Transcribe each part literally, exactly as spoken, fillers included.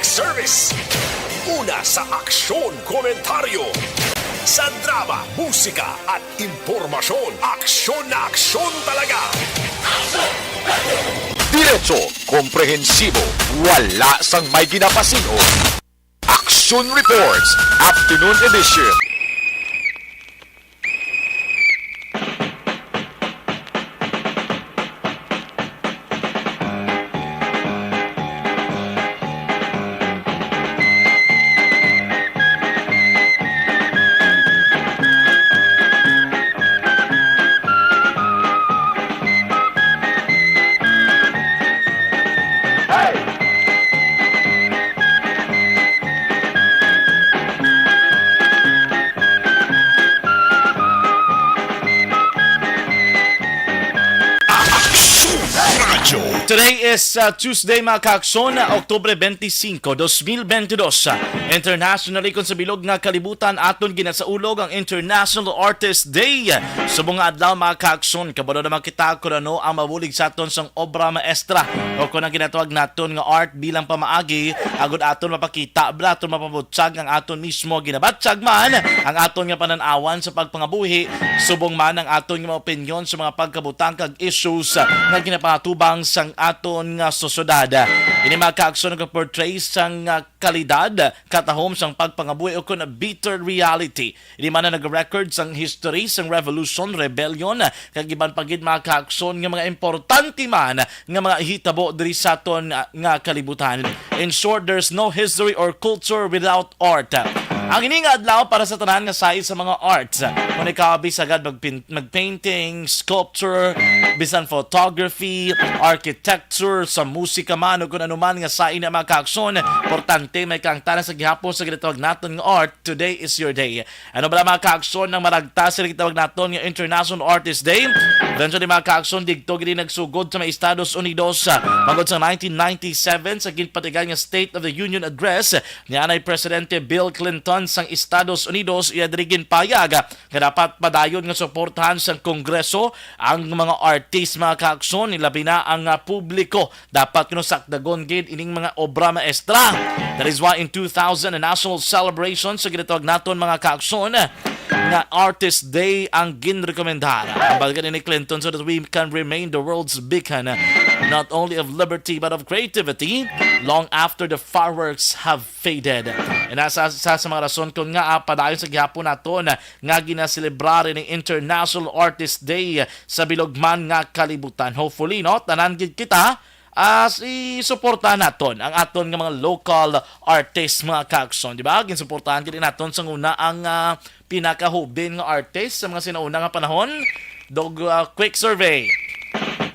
Service. Una sa aksyon, komentaryo. Sa drama, musika, at impormasyon. Aksyon na aksyon talaga. Diretso, komprehensibo, wala sang may ginapasin-o. Aksyon Reports, Afternoon Edition. Aksyon Radyo. Today is uh, Tuesday, mga kaakson, October twenty-five, twenty twenty-two. Internationally, kung sa bilog nga kalibutan, aton ginasaulog ang International Artist Day. Subong nga adlaw, mga kaakson, kabalo naman kita kung ano ang mabulig sa aton sang obra maestra o kung ang ginatawag naton nga art bilang pamaagi agud aton mapakita, bala, aton mapabutyag ang aton mismo ginabatyag man ang aton nga panan-awan sa pagpangabuhi, subong man ang aton nga mga opinyon sa mga pagkabutang kag issues nga ginapangatubang sang aton nga sosyedad. Ini, mga kaakson, nagaportray sang, ah, kalidad, katahom sang pagpangabuhi o kon bitter reality. Ini man ang nag-record sang history sang revolution, rebellion, kag iban pa gid, mga kaakson, nga mga importante man nga mga hitabo diri sa aton, ah, nga kalibutan. In short, there's no history or culture without art. Ang ini nga adlaw para sa tanan nga sahi sa mga arts. Kung ikaw bisagad magpin-, magpainting, sculpture, bisan photography, architecture, sa musika man o kung ano man nga sahi na, mga kaakson, importante may kaangtanan sa gihapon sa ginatawag naton nga art. Today is your day. Ano bala, mga kaakson, ang maragta sa ginatawag naton nga International Artist Day? Eventually, mga kaakson, digto gid nagsugod sa mga Estados Unidos, ah, manggod sa nineteen ninety-seven sa ginpatigan nga State of the Union Address ni anay Presidente Bill Clinton sang Estados Unidos. Iya diri ginpahayag nga dapat padayon nga suportahan sang Kongreso ang mga artist, mga kaakson, ilabi na ang, ah, publiko. Dapat kuno sakdagon gid ining mga obra maestra. That is why in two thousand, a national celebration sa ginatawag naton, mga kaakson, nga Artist Day ang ginrekomendar. Ang balga ni Clinton, so that we can remain the world's beacon, not only of liberty but of creativity, long after the fireworks have faded. And sa, sa, sa mga rason kung nga, ah, padayon sa gihapon naton nga ginaselebrar ining International Artist Day sa bilog man nga kalibutan. Hopefully, no, tanan gid kita, ah, si suportahan naton ang aton nga mga local artist, mga kaakson, di ba? Ginsuportahan gid naton sa una ang, ah, pinakahubin nga artist sa mga sinauna nga panahon. Dog, ah, quick survey.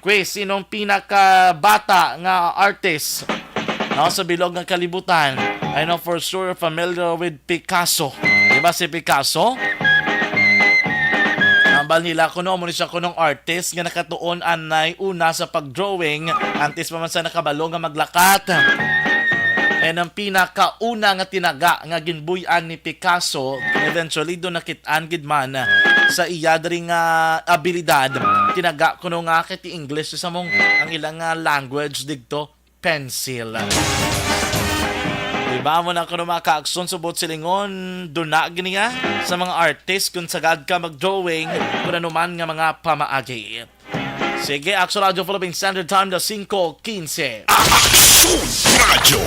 Quiz, sinong pinakabata nga artist, no, sa bilog nga kalibutan? I know for sure you're familiar with Picasso. Di ba si Picasso? Ambal nila kuno, amo ni siya kunong artist nga nakatuon anay una sa pag-drawing, antes pa man sa nakabalo nga maglakat. And ang pinakauna nga tinaga nga ginbuy-an ni Picasso, eventually do nakit-an gid man sa iya diri nga abilidad. Tinaga kuno nga kay ti English sa mong ang ilang nga language digto, pencil. Diba mo na kuno, mga kaakson, subot silingon, duna gini nga sa mga artist kung sagad ka mag-drawing kung ano man nga mga pamaagi. Sige, Aksyon Radyo Philippine Standard Time na singko quince. Aksyon Radyo.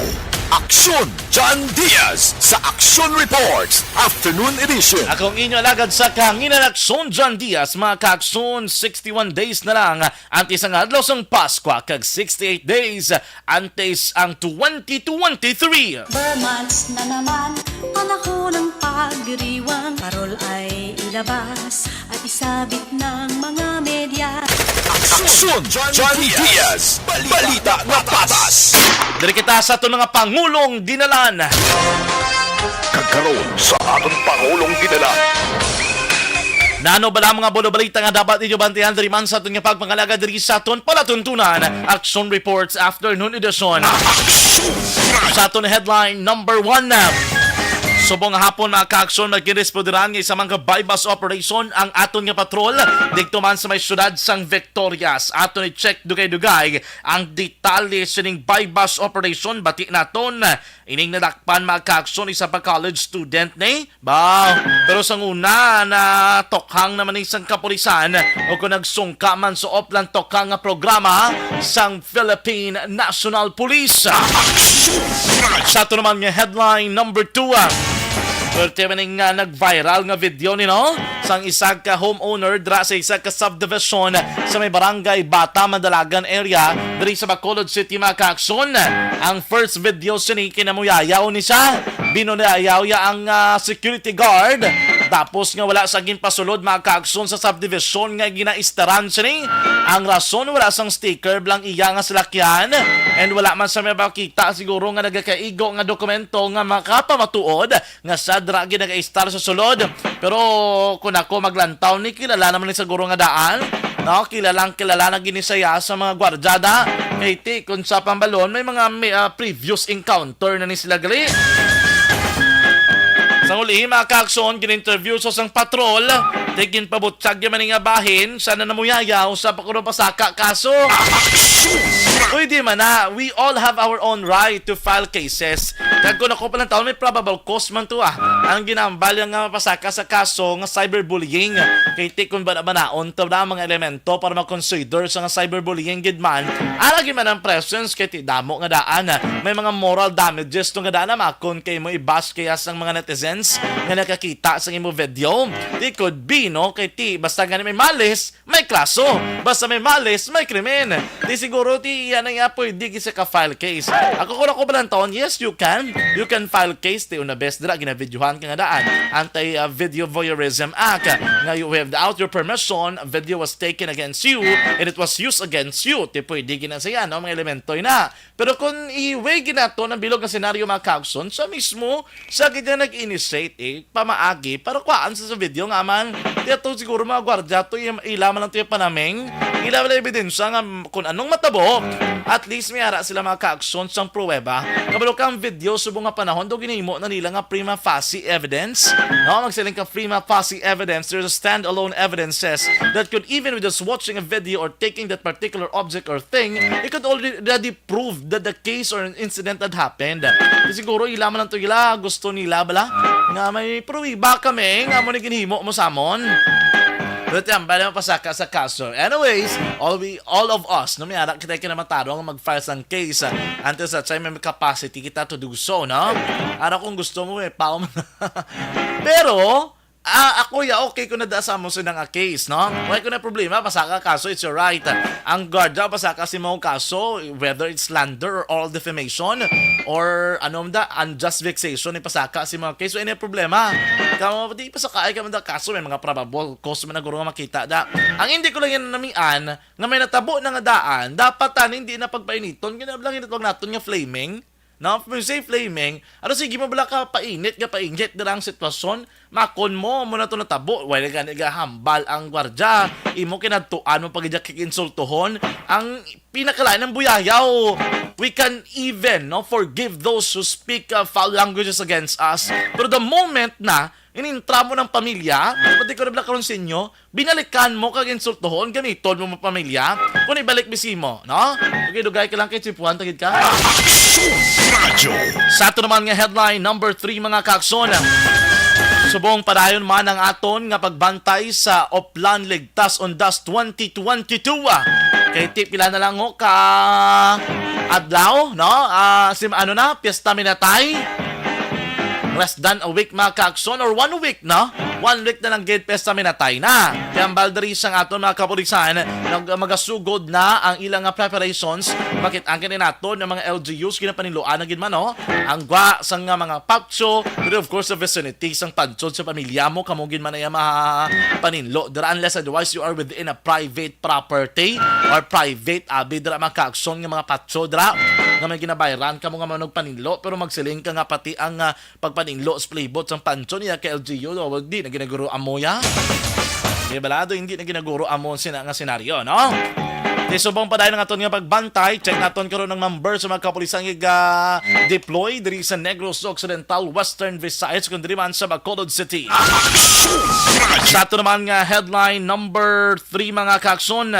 Aksyon John Diaz sa Aksyon Reports Afternoon Edition. Ako ang inyo alagad sa kahanginan, Aksyon John Diaz. Mga ka-Aksyon, sixty-one days na lang antes ang adlaw sang Paskwa kag sixty-eight days antes ang twenty twenty-three. Ber months na naman, panahon ng pagdiriwang. Parol ay ilabas at isabit ng mga media. Aksyon John Diaz. Balita nga patas. Diri kita sa aton mga pangulong dinalan. Kag karon sa aton pangulong dinalan. Nano bala mga bulo balita nga dapat ninyo bantayan diri man sa aton nga pagpangalaga diri sa aton palatuntunan? Aksyon Reports Afternoon Edition. Aksyon! Sa aton headline number one na, Subong nga hapon, mga ka-aksyon, magin-responderan nga isa man ka buy-bust operation ang aton nga patrol didto man sa may siyudad sang Victorias. Aton i-check dugay-dugay ang detalye sining buy-bust operation. Bati naton ining nadakpan, mga ka-aksyon, isa pa college student ni. Ba, pero sang una, natokhang naman ni sang kapulisan o kung nagsungka man sa oplan tokhang nga programa sang Philippine National Police. Sa ato naman nga headline number two, ah, perti man nga nag-viral nga video ni, no, sang isa ka homeowner dira sa isa ka subdivision sa may barangay Bata, Madalagan area diri sa Bacolod City, mga ka-aksyon. Ang first video sini, kinamuyayaw ni siya. Binuyayaw ya ang, ah, security guard. Tapos nga wala sa ginpasulod, mga ka-aksyon, sa subdivision nga ginaistaran sini. Ang rason, wala sang sticker bala ang iya nga salakyan, and wala man sa may makita siguro nga nagakaigo nga dokumento nga makapamatuod nga siya dira gid nagaistar sa sulod. Pero kung ako maglantaw ni, kilala naman ni siguro nga daan, no? Kilalang kilala na gid ni siya sa mga gwardyada. Kay ti, kung sa pambalon, may mga, may, ah, previous encounter na ni sila gali. Sa ulihi, mga ka-aksyon, gin-interview sa sang patrol, ti ginpabutyag ya man nga bahin, siya na namuyayaw sa pakuno pasaka kaso. Pwede man na, we all have our own right to file cases. Kag kung ako pa lang taon, may probable cause man to, ah. Ang ginambal ya nga mapasaka sa kaso nga cyberbullying. Kay ti kung bana-banaon to na ang mga elemento para ma-consider sa nga cyberbullying gid man. Ara gid man ang presence kay ti damo nga daan, ah, may mga moral damages to nga daan na makon kay mo i-bash kaya sang mga netizens nga nakakita sa imo video. Ti could be, no? Kay ti basta gani may malis, may kaso. Basta may malis, may krimen. Di siguro ti iya na nga pwede gid sa ka-file case. Ako, kung ako balantaon, yes, you can. You can file case. Ti una bes dira, ginavideohan ka nga daan. Anti, uh, Video Voyeurism Act. Nga you, without your permission, video was taken against you and it was used against you. Ti pwede gid na siya, no? Mga elemento na. Pero kung i-weigh gid nato ang bilog nga senaryo, mga ka-aksyon, siya mismo, siya gid ang nag-initiate, eh, pamaagi para kuhaan sa, sa video nga man. Di ato siguro mga gwardiya to, yung ila man lang to yung panaming, ila wala ebidensya nga, mm, kung anong matabo, at least may ara sila mga ka-aksyon sang pruweba. Kabalo ka ang video, subong nga panahon do ginhimo na nila nga prima facie evidence. No, magsiling ka prima facie evidence, there's a standalone evidences that could, even with just watching a video or taking that particular object or thing, it could already prove that the case or an incident had happened. Di siguro ila man lang to, ila gusto nila bala nga may pruweba kami nga amo ni ginhimo mo sa amon. Pero ti ang bala mapasaka sa kaso. Anyways, all we, all of us, no, may ara kita kinamatarong mag-file sang case, ah, until sa time may capacity kita to do so, no? Ara kung gusto mo, eh, pao man. Pero, ah, ako ya, okay ko na da sa mo sa nga case, no? Wala ko na problema, pasaka kaso, it's your right. Ang guardia, pasaka si mo kaso, whether it's slander or oral defamation, or ano man da, unjust vexation, ipasaka si mo case, wala na problema. Kamo, di pasaka ay ka man da kaso, may mga probable cause man na guro nga makita da. Ang hindi ko lang yan namian, nga may natabo na nga daan, dapat tani hindi na pagpainiton, kaya lang hinatwag naton nga flaming. No? When you say flaming, ano, sige mo bala ka painit nga painit dira ang sitwasyon, makon mo, mo na to natabo, wala gani gahambal ang gwardya, imo kinadtuan mo pag-, insultuhon, ang pinakalain ng buyayaw. We can even, no, forgive those who speak, uh, foul languages against us. Pero the moment na inintra mo ng pamilya, pati ko na bala karon sa inyo, binalikan mo kag insultuhon, gamiton mo mo pamilya, kung ibalik bisi mo, no? Okay, dugay ka lang kay Chipuan, tagid ka. Aksyon Radyo. Sa ato naman nga headline number three, mga kaakson. Subong padayon man ang aton nga pagbantay sa Oplan Ligtas Undas twenty twenty-two, ah. Kay ti pila na lang ho ka adlaw, no? Ah, sim-, ano na, Piyesta Minatay. Less than a week, mga kaakson, or one week, no? One week na lang gid, Pesta Minatay na. Kaya ang baldari sa aton mga kapulisan, nag-, magasugod na ang ilang nga preparations. Makit-an gani nato ng mga L G Us, kinapaninluan na gid man, no? Ang gwa sa nga mga patso, pero of course, sa vicinity, sang pansod sa pamilya mo, kamo gid man ay mapaninlo. Dira, unless otherwise, you are within a private property or private, abi, dira, mga kaakson nga mga patso, dira, nga may ginabayran kamo nga manugpaninlo, pero magsiling ka nga pati ang, ah, pagpaninlo sa palibot sang pansyon niya kay L G U, o, di na ginaguro amo ya. Di balado, hindi na ginaguro amo sina nga senaryo, no? Di subong pa dahil ang aton nga pagbantay, check naton karon ang number sa mga kapulisan nga deploy diri sa Negros Occidental, Western Visayas, kung diri man sa Bacolod City. Sa ato naman nga headline number three, mga kaakson.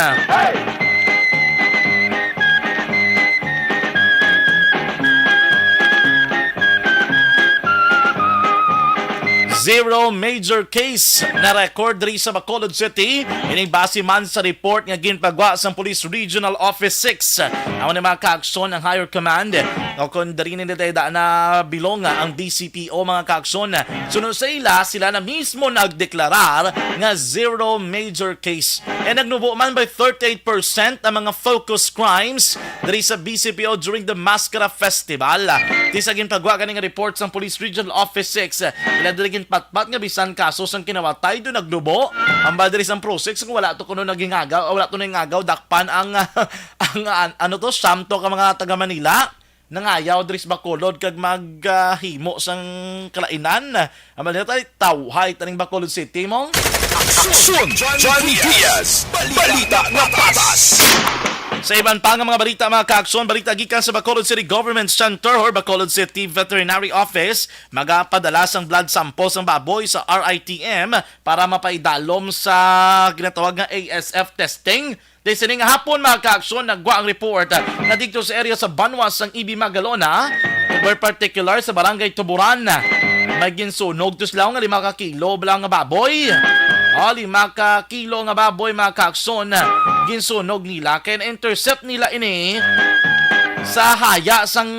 Zero major case na record diri sa Bacolod City. Ini base man sa report nga ginpagwa sang Police Regional Office six. Amo ni, mga kaakson, ang higher command, o kung diri nila dayda na bilong ang D C P O, mga kaakson. Suno sa ila, sila na mismo nagdeklarar nga zero major case. And nagnubo man by thirty-eight percent ang mga focus crimes diri sa B C P O during the Mascara Festival. Ti sa ginpagwa gani nga report sang Police Regional Office six, ila diri ginpatpat nga bisan kaso sang kinawatay do naglubo. Ang ba diri sang Pro six, kung wala to kuno nagingagaw, wala to nangagaw, dakpan ang, ang, an-, ano to, samto ka mga taga Manila. Nangayaw diri sa Bacolod kag mag, ah, himo sang kalainan. Ang Manila tay tawhay taning Bacolod City mo. Aksyon, John Diaz. Balita nga patas. Sa iban pa nga mga balita, mga kaakson, balita gikan sa Bacolod City Government Center or Bacolod City Veterinary Office, magapadala sang blood sample sang baboy sa R I T M para mapaidalom sa ginatawag nga A S F testing. Di sining hapon, mga kaakson, nagwa ang report na dito sa area sa Banwa sang Ibi Magalona, more particular sa Barangay Tuburan, may ginsunog to sila nga lima ka kilo bala nga baboy. O, lima ka kilo nga baboy, mga kaakson, ginsunog nila. Kaya na-intercept nila ini sa haya sang,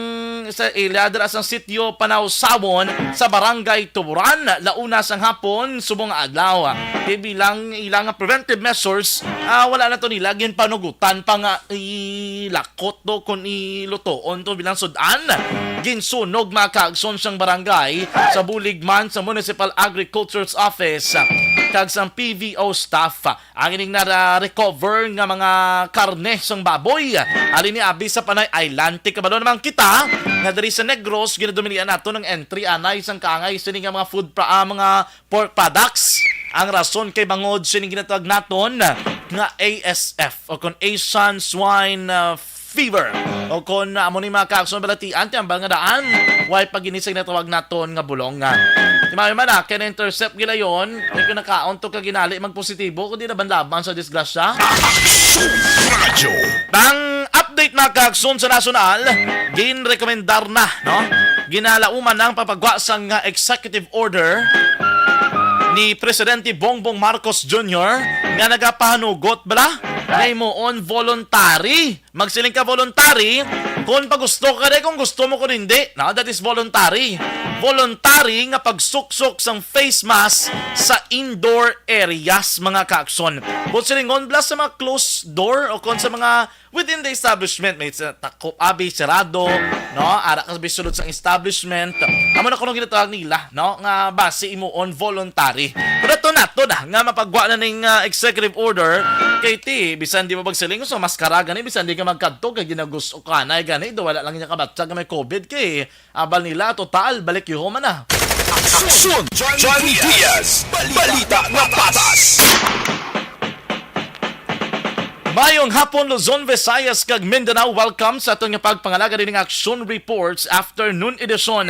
sa area dira sang sitio Panawsawon sa Barangay Tuburan, launa sang hapon, subong nga adlaw. Kay bilang ilang preventive measures, ah, wala na to nila ginpanugutan pa nga ilakot to kun ilutoon to bilang sud-an. Ginsunog, mga kaagson, sang barangay sa bulig man sa Municipal Agriculture's Office kag sang P V O staff. Ang ining na-recover nga mga karne sang baboy, halin ni abi sa Panay Island. Ti kabalo naman kita nga diri sa Negros, ginadominian nato ng entry anay sang kaangay sini nga mga food pra-, ah, mga pork products. Ang rason kay bangod sini ginatawag naton nga A S F o kon Asian Swine, ah, Fever o kon amo ni mga kaagson balatian ti ambal nga daan. Way pa gini sa ginatawag naton nga bulong nga. Timayo man, ah, kay na-intercept gilayon, kay kung nakaon to ka ginali magpositibo, kundi nabanlaban sa disgrasya. Aksyon Radyo. Ang update, mga kaagson, sa nasyonal, ginrekomendar na, no? Ginalauman ang papagwa sang, ah, executive order ni Presidente Bongbong Marcos Junior nga nagapahanugot bala nga himuon voluntary. Magsiling ka voluntary kung pagusto ka, di kung gusto mo, kung hindi. No, that is voluntary. Voluntary nga pagsuksok sang face mask sa indoor areas, mga kaakson. Kung silingon bala sa mga closed door o kung sa mga within the establishment, may sa takop, abi, sirado, no? Ara ka sa bisulod sang establishment. Amo na kuno ginatawag nila, no? Nga basi himuon voluntary. Pero to nato na nga mapagwa na ning, ah, executive order kay ti, bisan di mo magsiling sa maskara gani, bisan di ka magkadto kay ginagus-, ukanay gani, do wala lang niya kabatsa nga may covid kay abal nila, total, balik yuho man na. Aksyon, John Diaz. Balita nga patas. Mayong hapon, Luzon, Visayas, kag Mindanao. Welcome sa aton nga pagpangalaga dining Aksyon Reports Afternoon Edition.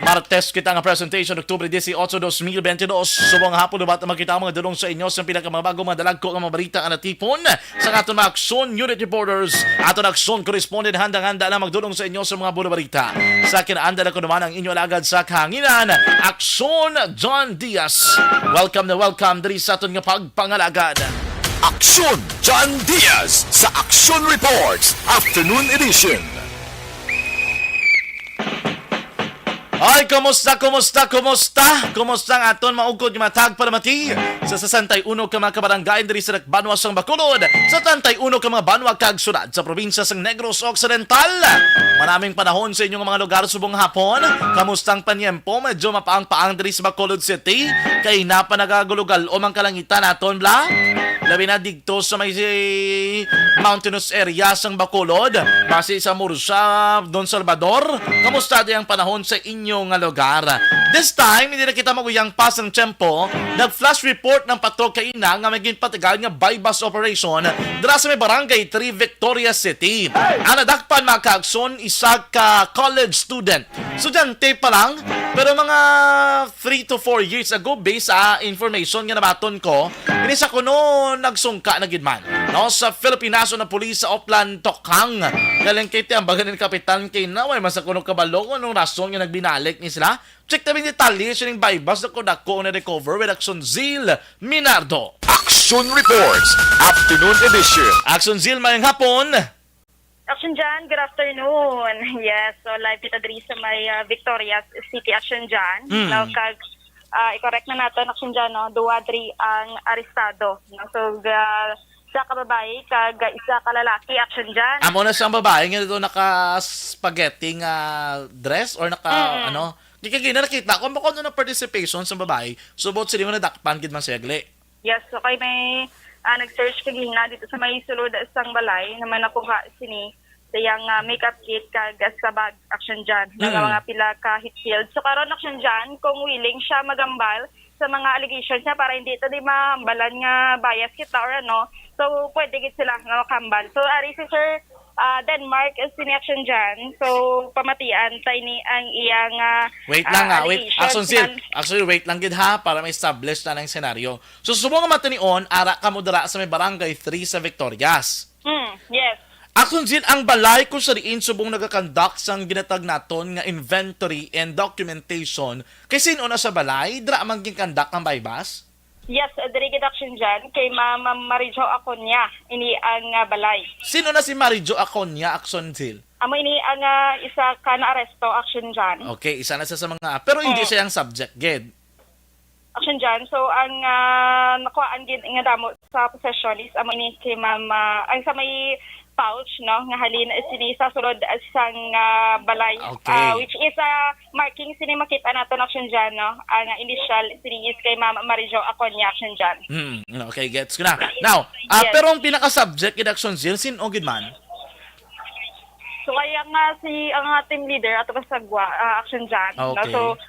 Martes kita nga presentation, Oktubre dieciocho, dos mil veintidós. Subong nga hapon, lubat na magkita ang mga dulong sa inyo sa pinakamabago, mga dalagko nga mga balita nga natipon sa aton mga Aksyon Unit Reporters, aton Aksyon Correspondent, handang-handa na magdulong sa inyo sa mga bulo balita. Sa kinaandal ako naman ang inyo alagad sa kahanginan, Aksyon John Diaz. Welcome na welcome diri sa aton nga pagpangalagad. Aksyon John Diaz sa Aksyon Reports Afternoon Edition. Ay, kumusta, kumusta, kumusta? Kumusta ang aton maugkod nga matag palamati sa sesenta y uno ka mga kabarangay diri sa Banwa sang Bacolod, setenta y uno ka mga banwa kag syudad sa probinsya sang Negros Occidental? Maraming panahon sa inyong mga lugar subong hapon. Kamusta ang panyempo? Medyo mapaang-paang diri sa Bacolod City. Kay napa nagagulugal-om ang kalangitan naton, bala? Labi na didto sa may mountainous area sang Bacolod, basi sa Murcia, Don Salvador. Kamusta di ang panahon sa inyo nga lugar? This time, hindi na kita maguyang pa sang tiyempo. Nag-flash report ang patrol kaina nga may ginpatigal nga buy-bust operation dira sa may Barangay three, Victoria City. Ang nadakpan, mga kaakson, isa ka college student. Estudyante pa lang, pero mga three to four years ago, based sa information nga nabaton ko, ini sa kuno nagsungka na gid man, no, sa Philippine National Police sa Oplan, Tokhang. Galing kay tiambagan ni Kapitan kay naway man sa kuno kabalo kung anong rason nga nagbinalik ni sila. Check namin detalye sining buy-bust na kung dako na recover with Action Zeal Minardo. Action Reports, Afternoon Edition. Action Zeal, mayang hapon. Action Jan, good afternoon. Yes, so live kita diri sa may ah, Victorias City, Action Jan. Mm. No, kag ah, i-correct na nato, Action Jan, no? Duwa diri ang arestado. No? So, ga, isa ka babae kag isa ka lalaki, Action Jan. Amo na siyang babae nga ito naka-spaghetti nga dress or naka, Mm. ano? Di ka gina nakita ko, bako ano na participation sa babae. So, about sila nga nadakpan gid man siya, gali. Yes, so kay may ah, nag-search kagina dito sa may sulod sang balay na may nakuha sini sa iyang ah, makeup kit kag sa bag, Action Jan, nga Mm. mga pila ka heat shield. So karon, Action Jan, kung willing siya magambal sa mga allegations niya para hindi ito di maambalan nga bias kita or ano, so pwede gid sila nga makambal. So ari si Sir ah, Denmark, eh, sini, Action Jan. So pamatian ta ini ang iyang ah, Wait lang, ah, ah, wait. allegations Action Zeal, man. Actually, wait lang gid ha, para ma-establish na ang senaryo. So, subong nga matinion, ara kamo dira sa may Barangay three sa Victorias. Hmm, yes. Action Zeal, ang balay kung sa diin subong nagakandak sang ginatag naton nga inventory and documentation, kay sin-o na sa balay, dira man ginkandak ang buy-bust? Yes, uh, diri gid, Action Jan, kay Ma'am Marijo Aconia, ini ang ah, balay. Sin-o na si Marijo Aconia, Action Zeal? Amo ini ang ah, isa ka naaresto, Action Jan. Okay, isa na siya sa mga, pero hindi Oh. siya ang subject, gid. Action Jan. So, ang ah, nakuhaan gid nga damo sa possession is amo ini kay Ma'am, ah, ang sa may pouch, no, nga halin sini sa sulod sang ah, balay, Okay. ah, which is ah, marking sini makita nato, Action Jan, no, ang ah, initial sini is kay Ma'am Marijo Aconia, Action Jan. Hmm, okay, gets ko na. Now, ah, Yes. pero ang pinaka-subject gid, Action Zeal, sin-o gid man? So, kaya nga si ang ah, team leader ato pa sa Gwa, ah, Action Jan, no? Okay. So,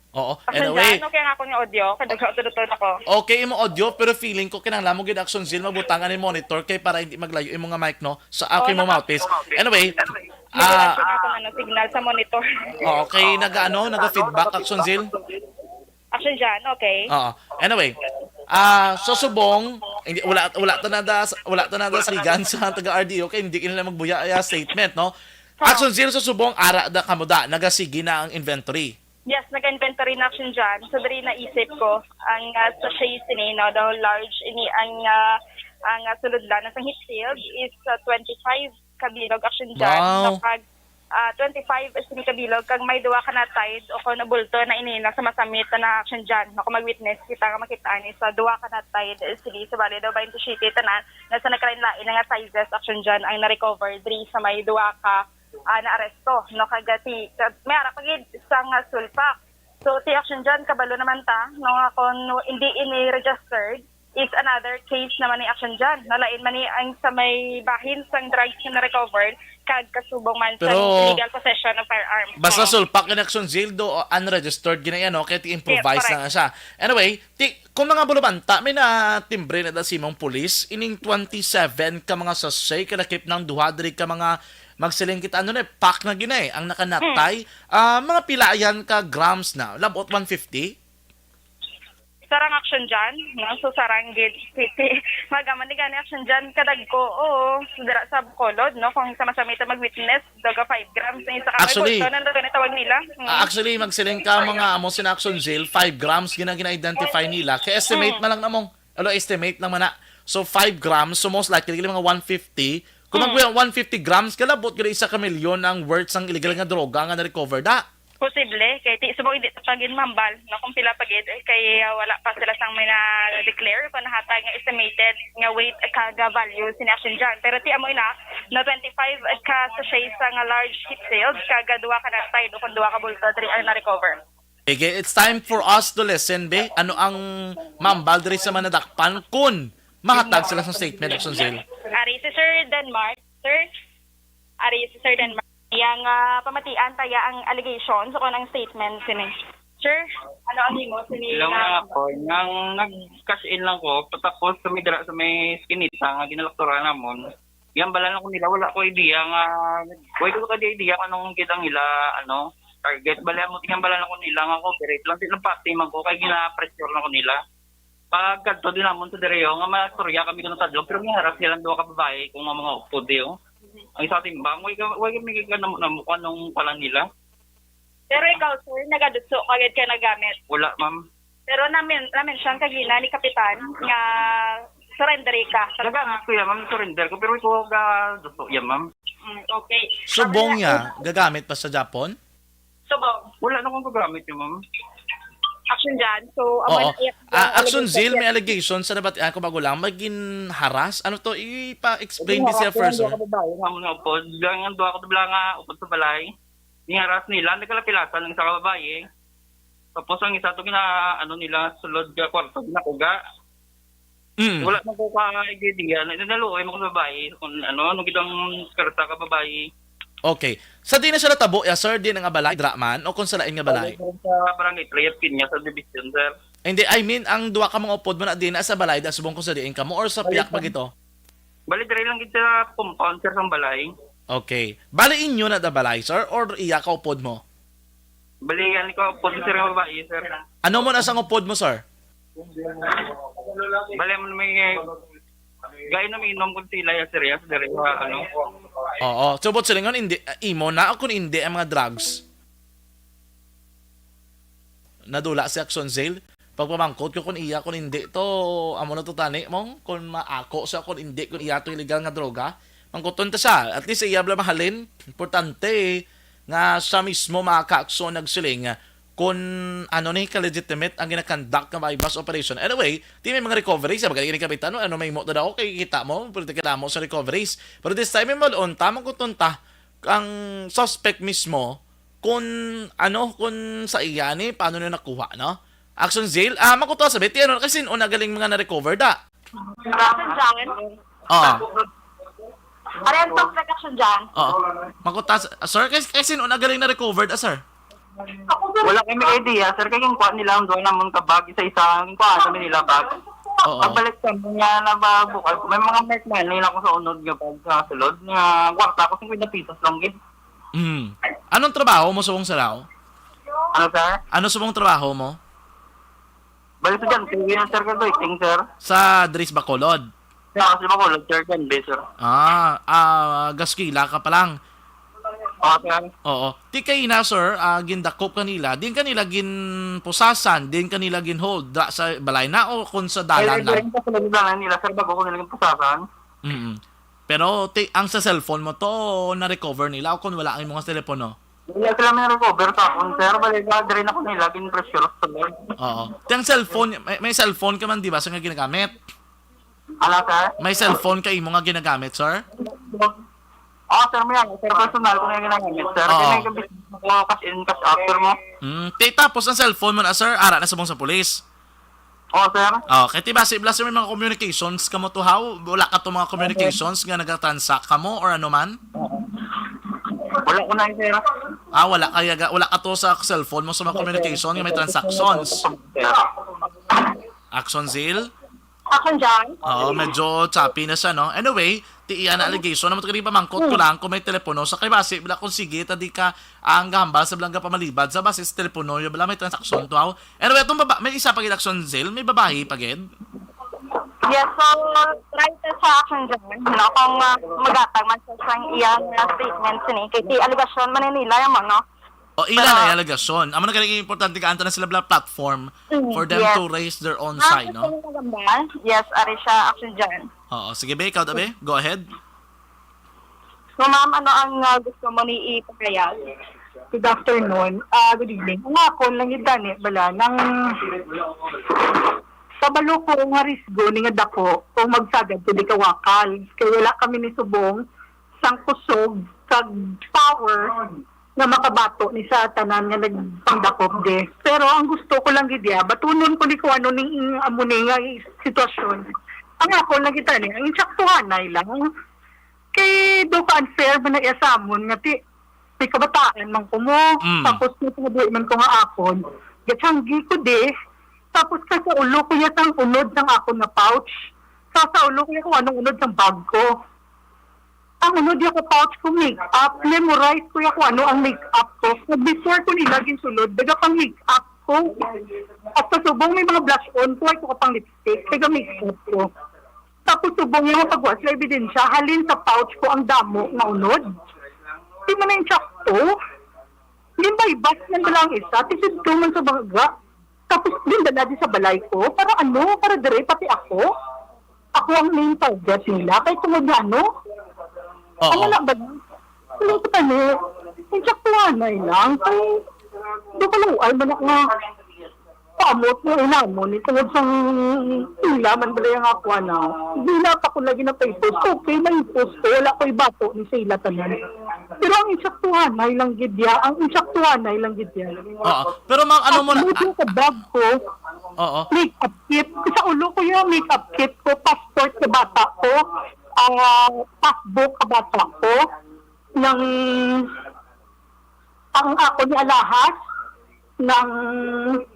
Oo. Action Anyway, Jan, okay ang akong audio. Kadaghan, tututunan ako. Okay, imo audio, pero feeling ko kinahanglan mo gid, Action Zeal, mabutangan ni monitor kay para hindi maglayo imo nga mic, no? Sa Oh, akin mo naka- mouthpiece. Anyway, May ah, reaction akong ano, signal sa monitor. Oo, kay naga-, ano, naga-feedback, Action Zeal? Action Jan, okay. Oo. Anyway, ah, so subong, hindi, wala, wala to nada, wala to nada sigan sa taga R D O kay hindi nila magbuya ya statement, no? Oo. Action Zeal, so subong, ara da kamo da, nagasigi na ang inventory. Yes, nag-inventory na, Action Jan. So, diri naisip ko, ang ah, sachet sini, no, daw large ini ang ah, ang ah, sulod lang sa heat shield is ah, twenty-five ka bilog, Action Jan. Wow. No, kag ah, twenty-five sini ka bilog, kag may duha ka na tied o kon bulto na ini, no, sa masamit na, Action Jan. No, kung mag-witness kita nga makita ni sa duha ka na tied sini, sa bali daw twenty-seven tanan, na sa nagkalain-lain nga sizes, Action Jan, ang na-recover diri sa may duha ka ah, naaresto, no, kag si, ka, may ara pa gid sang ah, sulpak. So, si, Action Jan, kabalo naman ta, no, nga kung hindi ini registered, is another case naman ni, Action Jan. No, lain man ni ang sa may bahin sang drugs nga na-recovered, kag kasubong man sa Pero illegal possession of firearms. Basta Oo. sulpak in, Action Zeal, do, unregistered gina yan, no? Kaya ti-improvise Yes, correct. na nga siya. Anyway, ti, kung mga bulubanta, may natimbre na da simong pulis, ining twenty-seven ka mga sachet, kalakip ng duha diri ka mga magsiling kita, ano na, pack na gina eh, ang nakanatay. Hmm. Ah, mga pila yan ka grams na? Labot one fifty? Sarang, Action Jan, no? So, sarang gid, si, si, magaman ni gani, Action Jan, kadagko, oo, dira sa Bacolod, no? Kung sa masamita mag-witness, daga five grams, ang isa ka Actually, may bulto, nandun na tawag nila. Mm. ah, actually, magsiling ka, mga amo sin, Action Zeal, five grams gina, gina-identify nila. Kaya estimate Mm. man lang namong, alo, estimate lang man na. So, five grams, so most likely, mga one fifty. Kung Mm. mag-, one fifty grams, kalabot gina isa ka milyon ang worth sang illegal nga droga nga na-recover da. Posible, kay ti, subong hindi ta pa gid mambal, no, kung pila pa gid, eh, kay, ah, wala pa sila sang may na-declare kung nahatag nga estimated nga weight kag value sini, Action Jan. Pero ti amo ina, no, twenty-five ka sachet sa nga large heat shield, kag duha ka na tied o kung duha ka bulto diri ang na-recover. Sige, it's time for us to listen, be. Ano ang mambal diri sa manadakpan kun mahatag sila sa statement, Action Zeal? Ari si Sir Denmark, sir. Ari si Sir Denmark. Iya nga pamatian ta iya ang allegation, so, kung ang statement sini. Sir, ano ang imo sini? Hello, nga nga ako, nang nag-cash in lang ko, patapos sa may dira sa may skinita nga ginalakturan namon. Ginhambalan ako nila, wala ko idea nga, wala ko ka idea kung anong gid ang ila, ano, target. Bali, amo, ginhambalan ako nila nga cooperate lang, di nagpati man ko, kay gina-pressure lang ko nila. Pagkadto din namon sa diri, oh, nga maistorya kami kuno tadlong, pero may haras silang duha ka babae kung mga upod, eh, oh. Ang isa timbang, way ka, way kami ka namo, namo, anong pala nila. Pero ikaw, sir, nagadutso ka gid ka nagamit? Wala, ma'am. Pero namin, na-mention kagina ni Kapitan nga surrender ka. Nagamit ko yan, ma'am, surrender ko, pero ikaw ga dutso yan, ma'am. Mm, okay. Subong Kami niya, gagamit pa sa Japon? Subong. Wala na akong gagamit yun, ma'am. Action dyan. So, amo Oo. na iya- Ah, ang Action allegation Zeal, may dyan. Allegation sa nabatian ko bago lang, may ginharas. Ano to? Ipa-explain Hindi, di siya harassment, first, duha sir. Ka babae, ma'am, nga upod. Ang duha ka babae nga upod sa balay. Niharas nila, nagkalapilasan ang isa ka babae. Tapos ang isa to gina, ano nila, sulod ka kwarto, ginakuga. Mm. Wala man ko ka idea, na, naluoy mo ko sa babae, kung ano, ano gid ang karta ka babae. Okay. Sa di na siya natabo, ya, sir, di na nga balay, dra man, o kung sa lain nga balay? Sa barangay Tres Piñas, sa division, sir. Hindi, I mean, ang duha ka mga upod mo na di na sa balay, da subong ko sa diin kamo, or sa Balay piyak pa kami. Gito? Bali, diri lang gid sa compound, sir, sang balay. Okay. Bali, inyo na da balay, sir, or iya ka upod mo? Bali, yan ko upod, sir, nga babae, sir. Ano mo na sang upod mo, sir? Bali, mo may, gainom-inom ko sila, ya, sir, ya, sa diri, sa, ano. Oo. So, but silingon, hindi, imo na o kung hindi ang mga drugs? Nadula si Action Zeal. Pagpamangkot ko kung iya, kung hindi to, amo na to tani, mong, kung maako siya, kung hindi, kung iya to illegal nga droga. Mangkuton ta siya. At least iya bala mahalin. Importante nga siya mismo makakaakso nagsiling kung ano ni ka-legitimate ang ginakandak nga buy-bust operation. Anyway, di may mga recovery sa bagay ni Kapitan, no? Ano may mo daw kay kita mo, pero kita mo sa recoveries. Pero this time, may malon, tamang kuton ta, ang suspect mismo, kung ano, kung sa iya ni, paano na nakuha, no? Action Zeal, ah, makuto sa Betty, ano, kasi una galing mga na-recover da. Action John? Oo. Aray ang suspect, Action John. Oo. Makuta sa, sir, kasi, kasi una galing na-recover da, sir. Wala kami idea, sir, kay yung kuha nila ang doon namon ka bag, isa-isa, ang kuha kami nila bag. Oo. Pagbalik kami nga na ba, bukas, may mga mark money lang ko sa unod nga bag sa sulod, nga kwarta ko, fifty pesos lang gid. Mm. Anong trabaho mo subong, sir, aw? Ano, sir? Ano subong trabaho mo? Bali, estudyante, yun, sir, graduating, sir. Sa diri sa Bacolod? Sa, sa Bacolod, sir, Canbe, sir. Ah, ah, gaskila ka pa lang. Oo, sir. Oo. Ti kay na, sir, ah, gindakop kanila, din kanila ginpusasan, din kanila ginhold, da sa balay na o kung sa dalan Ay, lang? Ay, sa balay nila, sir, bago ko nila ginpusasan. Mm. Pero ti, ang sa cellphone mo to, na-recover nila o kung wala ang imong telepono? Wala sila may recover sa akon, sir. Bali, ba, diri na ko nila, gin-pressure sa Lord. Oo. Ti ang cellphone, may, may cellphone ka man, di ba, sa nga ginagamit? Ano, sir? May cellphone ka imo nga ginagamit, sir? Oo, sir, may ano, sir, personal ko nga ginagamit, sir. Oo. Kaya may gabi ko, cash in, cash out, sir, mo. Mm, ti, tapos ang cellphone mo na, sir, ara na subong sa pulis? Oo, sir. Oh, kay ti basi bala, sir, may mga communications kamo to, how? Wala ka to mga communications nga nagatransact kamo or ano man? Wala ko na, sir. Ah, wala kaya ga-, wala ka to sa cellphone mo sa mga communication nga may transactions. Sir. Action Zeal? Action John? Oo, medyo choppy na siya, no? Anyway, ti iya na allegation, naman kani pamangkot ko lang kung may telepono sa kay basi bala kung sige, ta di ka ang gahambal sa bala nga pamalibad sa basi sa telepono, yung bala may transaksyon to, aw. Anyway, atong baba, may isa pa gid, Action Zeal, may babae pa gid. Yes, so, right sa Action John, no, kung, ah, magatag man siya sang iyang, ah, statement sini, kay ti alegasyon man ni nila yung, ano, O, ila na yung alegasyon. Amo na gani importante ka, anta na sila bala platform Mm, for them yes. To raise their own Ah, side, no? Yes, ari siya, Action John. Oo, sige, be, ikaw, be, go ahead. So, ma'am, ano ang, ah, gusto mo ni ipahayag? Good afternoon. Ah, good evening. Ang akon lang gid gani bala nang kabalo ko nga risgo ni nga dako kung magsagad ko di kawakal. Kay wala kami ni subong sang kusog kag power nga makabato ni sa tanan nga nagpangdakop di. Pero ang gusto ko lang gid, ah, batunon ko ni kung ano ning amo ni nga sitwasyon. Ang ako lang kita ni, ang insaktuhanay lang. Kay do ka unfair ba na iya sa amon nga ti, Di kabataan man ko mo. Mm. Tapos, may kabuhi man ko nga akon. Gatiyanggi ko di. Tapos, ka sa ulo ko ya sang unod sang akon nga pouch. Sa, sa ulo ko ya kung anong unod sang bag ko. Ang unod ya ko pouch ko, make-up. Memorize ko ya kung ano ang make-up ko. Kag before ko nila ginsulod, daga pang make-up ko. At sa subong may mga blush on ko, ay ko ka pang lipstick. Daga make-up ko. Tapos subong yung pagwa sa ebidensya, halin sa pouch ko ang damo nga unod. Di man na yung tsakto. Ginbaybas man bala ang isa, tisidto man sa baga. Tapos gindala di sa balay ko, para ano, para dire pati ako. Ako ang main target nila, kay tungod na ano. Oo. Ano na ba? Ano sa kani? Yung tsaktuhanay lang, kay do kaluay man ako nga. Kamot nga inamon, ni tungod sang ila man bala yung ako, ano. Di na pa ko lagi na Facebook. Okay, may post ko. Wala ko ibato ni sa ila tanan. Pero ang insaktuhanay lang gid ya, ang insaktuhanay lang gid ya. Oo. Pero ma'am, ano mo na? Ang sa bag ko, Oo. Makeup kit. Sa ulo ko yung makeup kit ko, passport sa bata ko, ah, passbook sa bata ko, ng ang ako ni alahas, ng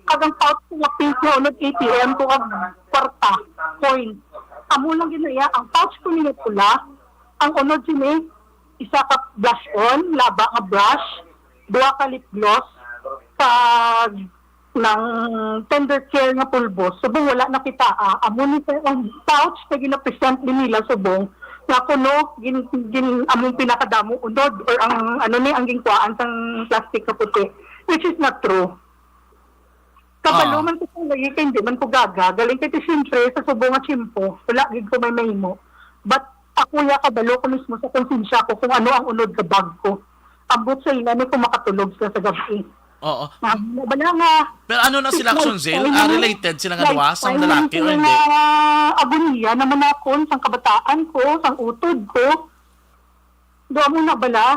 kag ang pouch ko nga pink nga unod A T M ko kag kwarta, coin. Amo lang ginaya ang pouch ko ni nga pula, ang unod sini isa ka blush on, laba nga brush, duha ka lip gloss, kag ng tender care nga pulbos. Subong wala nakita, ah. Amo ni sir ang pouch na ginapresent ni nila subong nga kuno gin, gin, among pinakadamo unod or ang ano ni ang ginkuhaan sang plastic nga puti, which is not true. Kabalo Ah. man ko kung lagi kay hindi man ko gaga. Galing kay ti siyempre sa subong nga tiyempo, wala gid ko may mahimo. But ako ya kabalo ko mismo sa konsensya ko kung ano ang unod sa bag ko. Ambot sa ila ni ko makatulog sila sa gabi. Oo. Nga, wala nga. Pero ano na sila, Action Zil? Ah, related sila nga duha, sang lalaki o hindi? Nga agoniya naman akon, sang kabataan ko, sang utod ko. Duha mo na bala?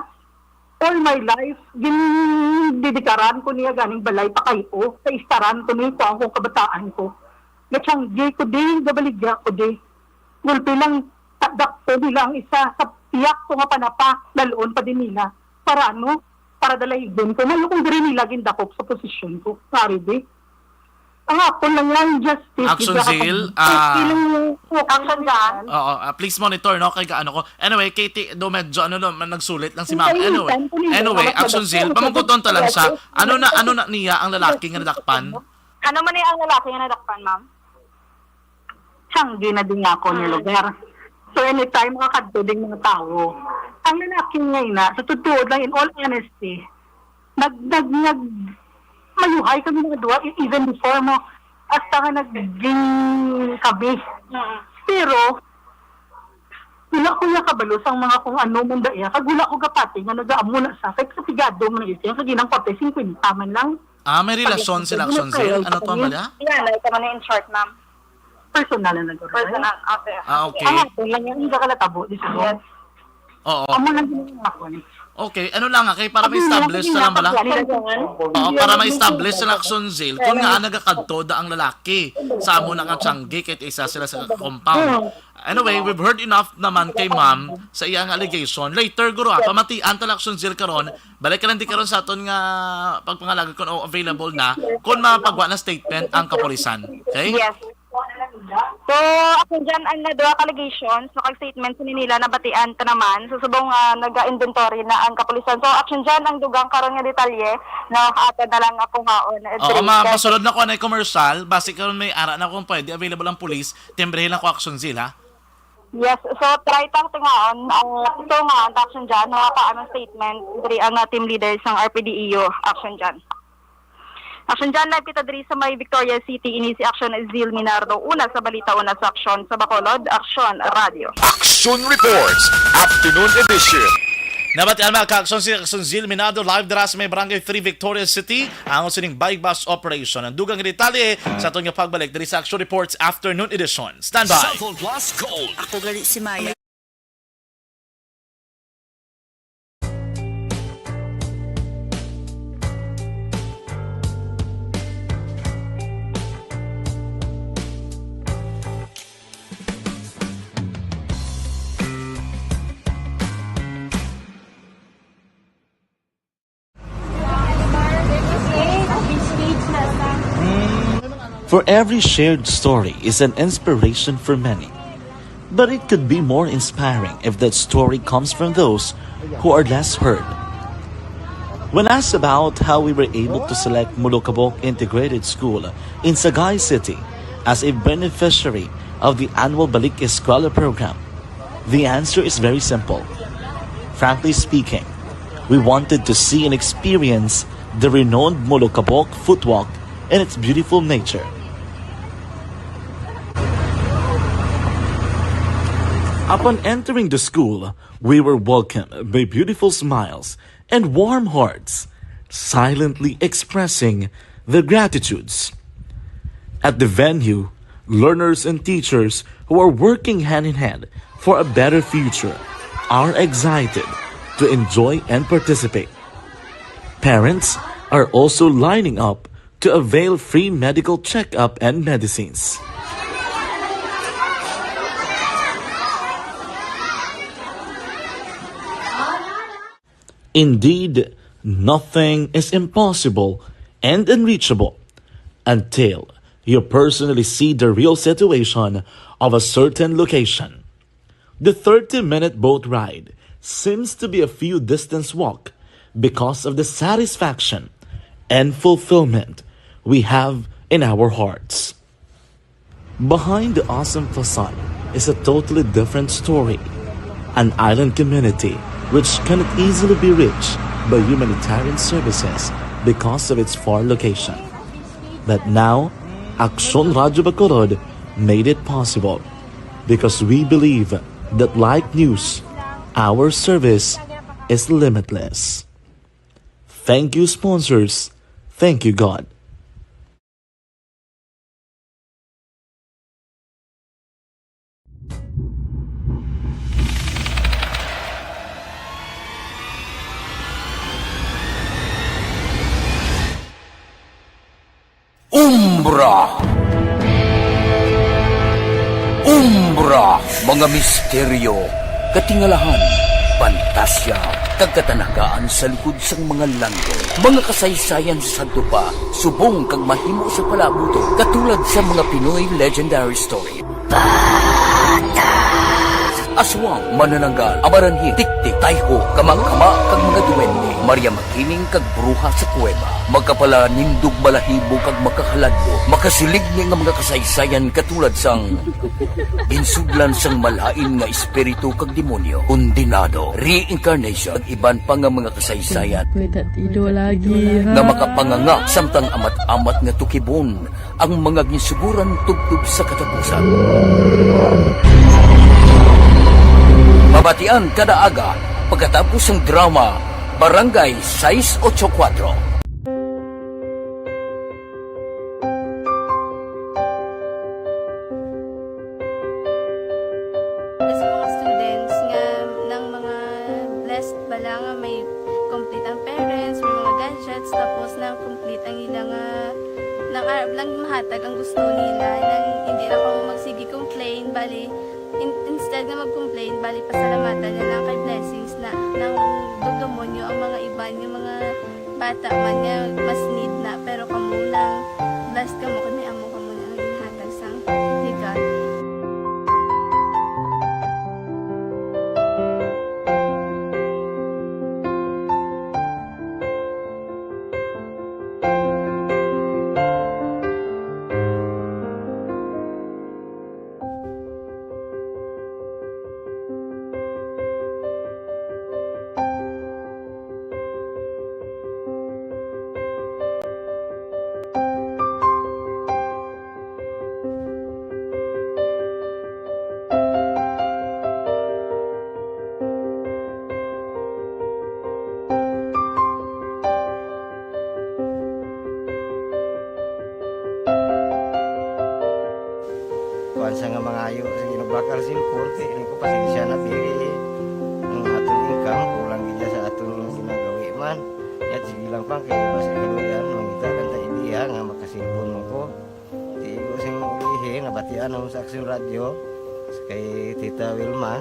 All my life, gindidikaran ko niya ganing balay pa kayo. Sa istaran ko ni ko ang kong kabataan ko. Gatiyanggi ko di, gabaligya ko di. Gulpi lang, takdak ko nila ang isa sa tiyak ko nga panapa, laloon pa din nila. Para ano? Para dalahigon ko. Ngayon kung diri nila gindakop sa posisyon ko. Sorry, di. Ang ako lang yan, justice. Action Zil, ah, Action Jan. Oo, ah, please monitor, no, kay gaano ko. Anyway, Katie, do medyo, ano, no, man, nagsulit lang si ma'am. Anyway, anyway, Action Zil, pamangkuton ta lang sa, ano na, ano na niya ang lalaki nga nadakpan? Ano man niya ang lalaki nga nadakpan, ma'am? Tiyanggi na din nga ako nga lugar. So, anytime makakadto ding mga tawo. Ang lalaki nga ina, sa totoo lang, in all honesty, nag, nag, nag, mayuhay kami mga duha, e-, even before mo, hasta nga naging kami. Mm. Pero, wala ko niya kabalo sang mga kung ano man da iya. Kag wala ko gapati nga nagaamo na sa, kay kapigado man na siya, kag ginang kwate, singkwenta man lang. Ah, may relasyon sila, Action Zil? Ano to, Amalia? Yan, like, ano na in short, ma'am? Personal na nagkaroon. Personal, okay. Ah, okay. Ang ako lang yung hindi ka natabo, di siguro. Yes. Oo. Amo lang yung ako. Okay, ano lang, ah, kay para ma-establish na lang bala? Oo, para ma-establish sa Action Zil, kung nga nagakadto da ang lalaki sa amo na nga tiyanggi, kahit isa sila sa compound. Anyway, we've heard enough naman kay ma'am sa iyang allegation. Later, guro, ah, pamatian ta lang, Action Zil, karon. Balik ka lang di karon sa aton nga pagpangalaga kung o-, available na, kung mapagwa na statement ang kapulisan. Okay? Yes. So, Action Jan, ang na duha ka allegations, no, kag statements ni nila nabatian ta naman. So, subong, ah, naga-inventory na ang kapulisan. So, Action Jan, ang dugang karon nga detalye, no, ato na lang ako haon. Oo, ma-, masulod na ko na commercial. Basi karon may ara na kung pwede available ang pulis. Timbre lang ko, Action Zil, ha? Yes, so try tang tingaon, ah, ito nga ang Action Jan, no, pa ang statement diri ang, ah, team leader sang R P D E U, Action Jan. Action Jan, live kita diri sa may Victoria City, ini si Action Zil Minardo, una sa balita, una sa aksyon sa Bacolod, Action Radio. Action Reports, Afternoon Edition. Nabatian, mga ka-aksyon, si Action Zil Minardo, live dira sa may Barangay three, Victoria City, ang sining buy-bust operation. Ang dugang detalye sa aton nga pagbalik diri sa Action Reports Afternoon Edition. Standby. Cellphone Plus Gold. Ako gali si Maya. For every shared story is an inspiration for many. But it could be more inspiring if that story comes from those who are less heard. When asked about how we were able to select Molokabok Integrated School in Sagay City as a beneficiary of the annual Balik Eskwela program, the answer is very simple. Frankly speaking, we wanted to see and experience the renowned Molokabok Footwalk and its beautiful nature. Upon entering the school, we were welcomed by beautiful smiles and warm hearts, silently expressing their gratitudes. At the venue, learners and teachers who are working hand in hand for a better future are excited to enjoy and participate. Parents are also lining up to avail free medical checkup and medicines. Indeed, nothing is impossible and unreachable until you personally see the real situation of a certain location. The thirty-minute boat ride seems to be a few distance walk because of the satisfaction and fulfillment we have in our hearts. Behind the awesome facade is a totally different story. An island community which cannot easily be reached by humanitarian services because of its far location. But now, Aksyon Radyo Bacolod made it possible because we believe that, like news, our service is limitless. Thank you, sponsors. Thank you, God. Umbra. Umbra, mga misteryo, katingalahan, pantasya, kag katanagaan sa likod sang mga langit. Mga kasaysayan sa sadto pa, subong kag mahimo sa palaabuton, katulad sa mga Pinoy legendary story. Aswang, manananggal, amaranhil, tiktik, tayho, kamangkama, kag mga duwende. Maria Makiling kag bruha sa kuweba. Makapalanindog balahibo kag makahaladlo. Makasiligni nga mga kasaysayan katulad sang ginsudlan sang malain nga espiritu kag demonyo, kondenado, reincarnation, kag iban pa nga mga kasaysayan May tatido lagi, ha? nga makapanganga samtang amat-amat nga tukibon ang mga ginsuguran tubtob sa katapusan. Mabatian kada aga pagkatapos sang drama Barangay sais ocho kuwatro. Sa mga students nga nang mga blessed bala nga may complete ang parents, may mga gadgets, tapos nang complete ang ila nga nang arab lang mahatag ang gusto nila, nang hindi na kamo magsige complain, bali, in- instead nga mag-complain, bali, pasalamatan na lang kay blessings na nang dugdomonyo ang mga iban nga mga bata man nga mas need na, pero kamo lang, blessed kamo kay may amo kamo nga ginhatag sang ni God. Kuan sa nga mangayo, sige, nagbakal cellphone, kay ano ko, pasensya na, diri. Ang aton income, kulang gid sa aton ginagawi man. Yat, sige lang, pang, kay basi kaluyan, mangita lang ta ideya nga makasilpon man ko. Tigo sing ulihi, nabatian ako sa Aksyon Radyo, kay Tita Wilma,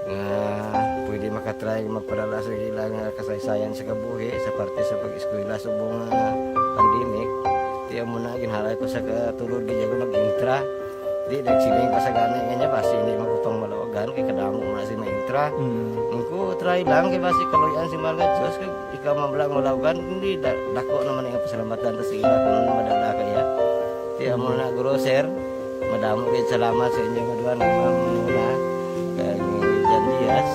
nga pwede makatry magpadala sa ila nga kasaysayan sa kabuhi sa parte sa pag-eskwela subong nga pandemic. Kaya mo na, ginhalay ko sa katulog, di ako nag-intra. Di, nagsiling pa sa gani nga niya, basi hindi man ko pang malawagan, kay kadamo mo na si ma-intra. Mm. Ang ko, try lang, kay basi kaluyan si mahal nga Diyos, kag ikaw man lang malawagan, hindi, da-, dako naman ang pasalamatan, tas ila kung madala kaya. Kaya mo na, guro, sir, madamo kayo salamat sa inyo nga duha nga mga muna, kag ni Jan Diaz,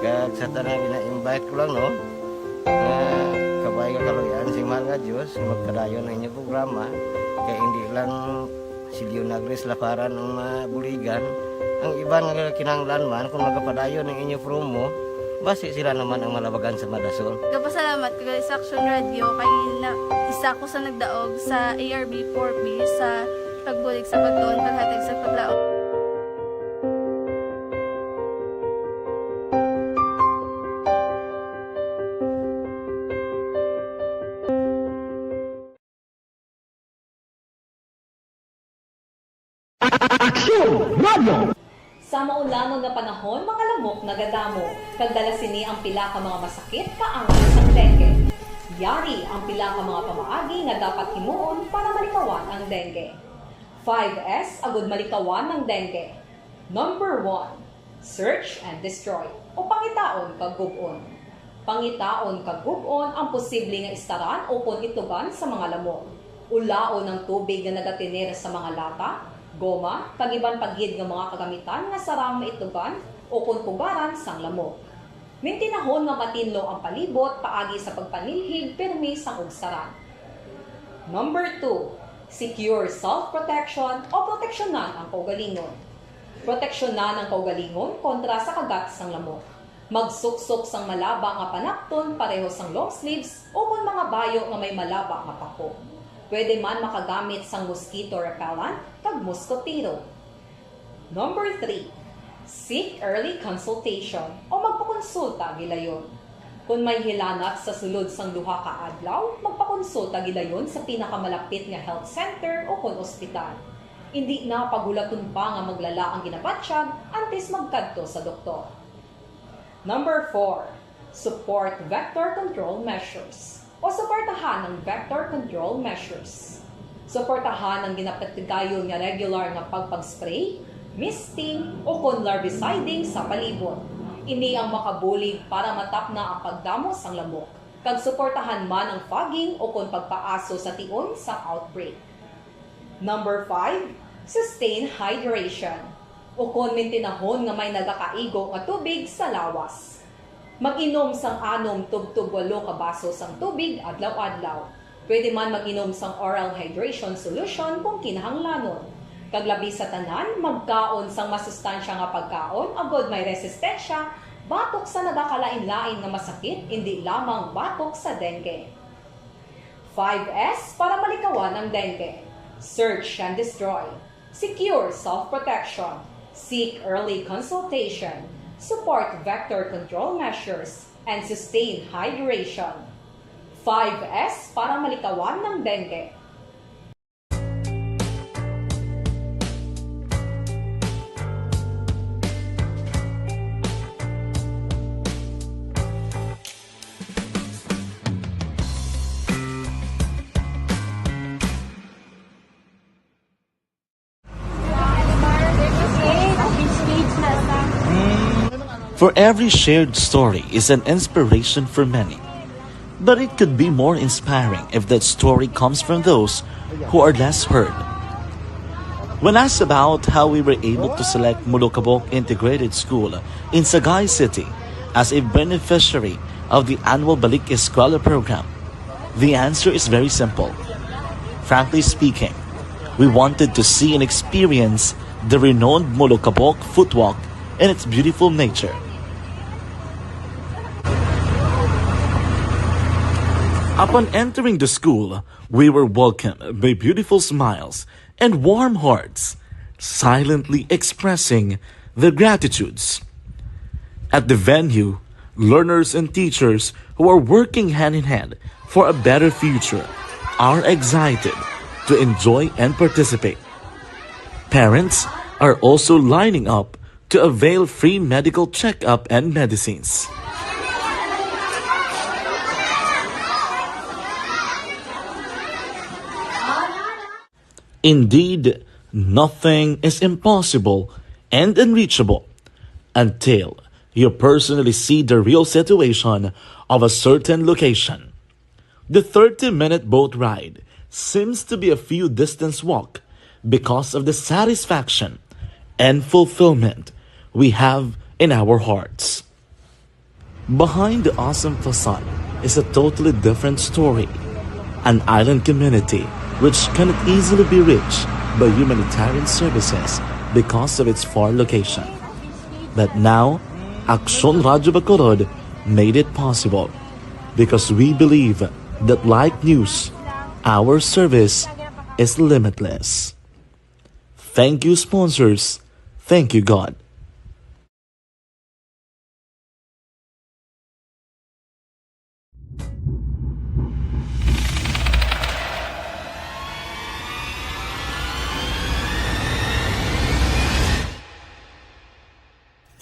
kag sa tanan, gina-invite ko lang, no? Nga kabay nga kaluyan si mahal nga Diyos, nga magpadayon ang inyong programa, kay hindi lang si Leonagris Laparan ang mabuligan, ang iban nga kinahanglan man, kung magapadayon ang inyo promo, basi sila naman ang malabagan sa madasol. Gapasalamat ko gali sa Action Radio, kay na, isa ko sa nagdaog sa A R B four B sa pagbulig sa pagtuon, paghatag sa paglaom. Aksyon Radio! Sa maulanon nga panahon, mga lamok nagadamo, kag dala sini ang pila ka mga masakit kaangay sang dengue. Yari ang pila ka mga pamaagi nga dapat himuon para malikawan ang dengue. Five S agud malikawan ang dengue. Number one, search and destroy, o pangitaon kag gub-on. Pangitaon kag gub-on ang posible nga istaran ukon itugan sa mga lamok. Ulaon ang tubig nga nagatener sa mga lata, goma, kag iban pa gid nga mga kagamitan nga sarang maitugan ukon pugaran sang lamok. Mintinahon nga matinlo ang palibot paagi sa pagpanilhig pirmi sang ugsaran. Number two, secure self-protection o proteksyonan ang kaugalingon. Proteksyonan ang kaugalingon kontra sa kagat sang lamok. Magsuksok sang malaba nga panakton pareho sang long sleeves ukon mga bayo nga may malaba nga pako. Pwede man makagamit sang mosquito repellent kag muskotero. Number three, seek early consultation o magpakonsulta gilayon. Kon may hilanat sa sulod sang duha ka adlaw, magpakonsulta gilayon sa pinakamalapit nga health center ukon ospital. Indi na paghulaton pa nga maglala ang ginabatyag antes magkadto sa doktor. Number four, support vector control measures o suportahan ang vector control measures. Suportahan ang ginapatigayon nga regular nga pagpag-spray, misting, ukon larviciding sa palibot. Ini ang makabulig para matapna ang pagdamo sang lamok, kag suportahan man ang fogging ukon pagpaaso sa tion sang outbreak. Number five, sustain hydration. Ukon mintinahon nga may nagakaigo nga tubig sa lawas. Mag-inom sang anom tubtob walo ka baso sang tubig adlaw-adlaw. Pwede man mag-inom sang oral hydration solution kung kinahanglanon. Kag labi sa tanan, magkaon sang masustansya nga pagkaon agod may resistensya batok sa nagakalain-lain nga masakit, indi lamang batok sa dengue. Five S para malikawan ang dengue. Search and destroy. Secure self-protection. Seek early consultation. Support vector control measures. And sustain hydration. Five S para malikawan ang dengue. For every shared story is an inspiration for many. But it could be more inspiring if that story comes from those who are less heard. When asked about how we were able to select Molokabok Integrated School in Sagay City as a beneficiary of the annual Balik Eskwela program, the answer is very simple. Frankly speaking, we wanted to see and experience the renowned Molokabok footwalk and its beautiful nature. Upon entering the school, we were welcomed by beautiful smiles and warm hearts, silently expressing their gratitudes. At the venue, learners and teachers who are working hand in hand for a better future are excited to enjoy and participate. Parents are also lining up to avail free medical checkup and medicines. Ang Indeed, nothing is impossible and unreachable until you personally see the real situation of a certain location. The thirty-minute boat ride seems to be a few distance walk because of the satisfaction and fulfillment we have in our hearts. Behind the awesome facade is a totally different story. An island community which cannot easily be reached by humanitarian services because of its far location. But now, Aksyon Radyo Bacolod made it possible because we believe that like news, our service is limitless. Thank you, sponsors. Thank you, God.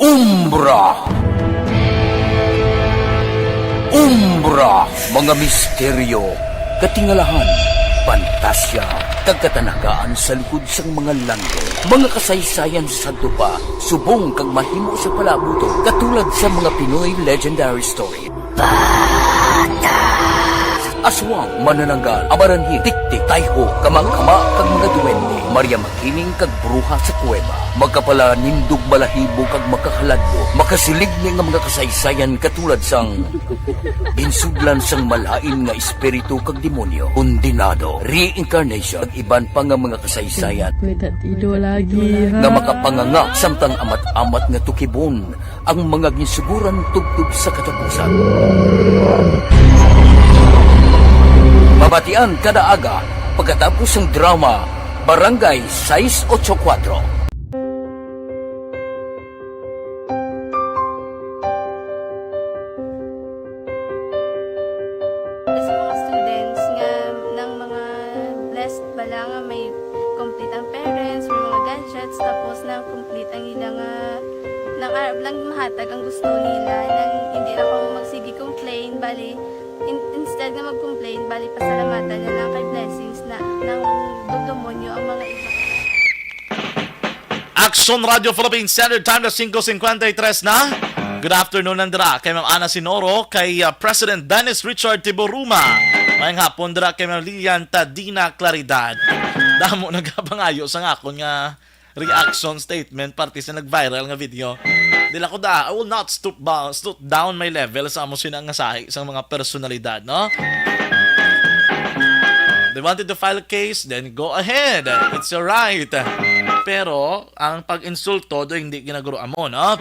Umbra. Umbra, mga misteryo, katingalahan, pantasya, kag katanagaan sa likod sang mga langit. Mga kasaysayan sa sadto pa, subong kag mahimo sa palabuton, katulad sa mga Pinoy legendary story. Aswang, manananggal, amaranhil, tiktik, tayho, kamangkama, kag mga duwende, Maria Makiling, kag bruha sa kuweba. Makapalanindog balahibo kag makahaladlo, makasiligni nga mga kasaysayan katulad sang ginsudlan sang malain nga espiritu kag demonyo, kondenado, reincarnation, kag iban pa nga mga kasaysayan May tatido lagi, ha? nga makapanganga samtang amat-amat nga tukibon ang mga ginsuguran tubtob sa katapusan. Mabatian kada aga pagkatapos sang drama Barangay sais ocho kuwatro. Sa mga students nga nang mga blessed bala nga may complete ang parents, may mga gadgets, tapos na complete ang ila nga nang arab lang mahatag ang gusto nila, nang hindi na kamo magsige complain, bali in, instead nga mag-complain, bali pasalamatan na lang kay blessings na nang dudumonyo ang mga iba. Aksyon Radio Philippines Standard Time na singko singkwenta y tres na. Good afternoon nandra kay Ma'am Ana Sinoro, kay uh, President Dennis Richard Tiburuma. Mayang hapon dira kay Ma'am Lilian Tadina Claridad. Damo nagapangayo sa akon nga reaction statement parte sa nag-viral nga video. Dila ko da, I will not stoop, ba, stoop down my level sa amo sina nga sahi sa mga personalidad, no? They wanted to file a case, then go ahead. It's your right. Pero ang pag-insulto do hindi ginaguro amo, no?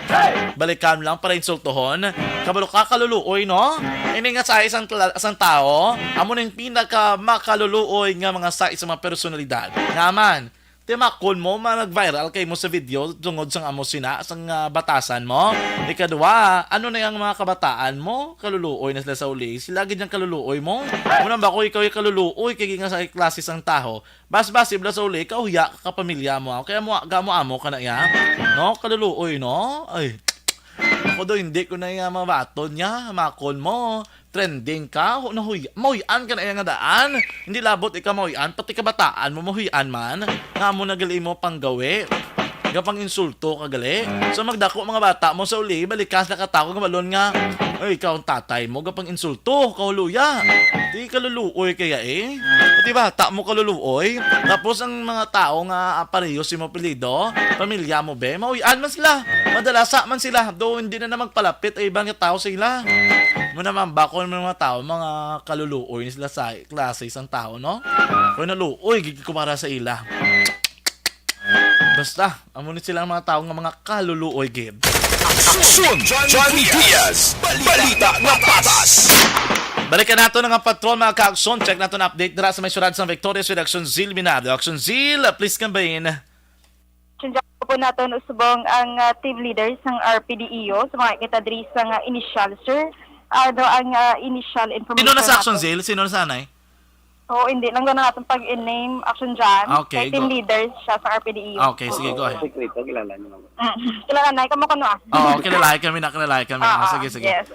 Balikan lang para insultohon. Kabalo ka kaluluoy, no? Ini nga sa isang tla- isang tao, amo ning pinaka makaluluoy nga mga sa isang mga personalidad. Nga man, timakon mo man nag-viral kay mo sa video tungod sang amo sina sang ah, batasan mo. Ikadua, ano na yung mga kabataan mo? Kaluluoy na sila sa uli. Sila gid yung kaluluoy mo. Muna ba ko ikaw yung kaluluoy kay nga sa klase sang taho? Bas-bas ibla sa uli, kauya ka kapamilya mo. Kaya mo gamo amo ka na iya. No? Kaluluoy, no? Ay. Ako do hindi ko na iya mabaton niya, makon mo. Trending ka, hu- nahuy mahuy-an ka na iya nga daan. Hindi labot ikaw mahuy-an, pati kabataan mo mahuy-an man. Nga mo na gali mo panggawi. Gapang insulto ka gali. So magdako mga bata mo sa uli, balikas na katako nga balon nga, "Ay, ikaw ang tatay mo, gapang insulto, kahuluya." Di kaluluoy kaya eh. Pati bata mo kaluluoy. Tapos ang mga tao nga ah, pareho si mo apelyido, pamilya mo be, mahuy-an man sila. Madalasa man sila. Do hindi na na magpalapit ay iban nga tao sa ila. Mo naman ba kung mga tao, mga kaluluoy ni sila sa klase isang tao, no? Kung naluoy, gigi kumara sa ila. Basta, amo ni silang mga tao nga mga kaluluoy gid. Aksyon John Diaz, balita nga patas. Balikan nato nga patrol mga ka-aksyon. Check nato na update dira sa may syudad sa Victorias with Action Zil Minado. Action Zil, please come in. Sinjako po naton usbong ang ah, team leader sang R P D E O sa mga kita diri sa nga initial, sir. Ano ang ah, initial information Sino na sa Action naton? Zil? Sino na sa anay? Oo, hindi lang na natin pag-name Action John. Okay, Kay team go. leader siya sa R P D E O. Okay, sige, go ahead. Sekreto, kilala niyo naman. Mm. Kilala na, ikaw mo kuno ah. Oo, kilala kami na, kilala kami. Ah, Ah, sige, sige. Yes.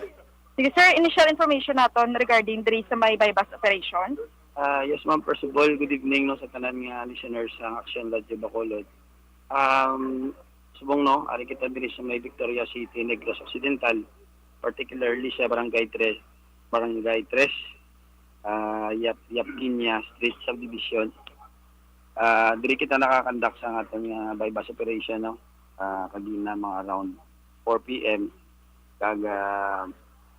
Sige sir, initial information naton regarding diri sa may buy-bust operation. Ah, yes, ma'am. First of all, good evening, no, sa tanan nga listeners sa Action Radio Bacolod. Um, subong, no, ari kita diri sa may Victoria City, Negros Occidental, particularly sa Barangay Tres, Barangay Tres, ah, Yap, Yapkinia Street Subdivision. Ah, diri kita nakakandak sa aton nga buy-bust operation, no? Ah, kagina mga around four p m. Kag, ah,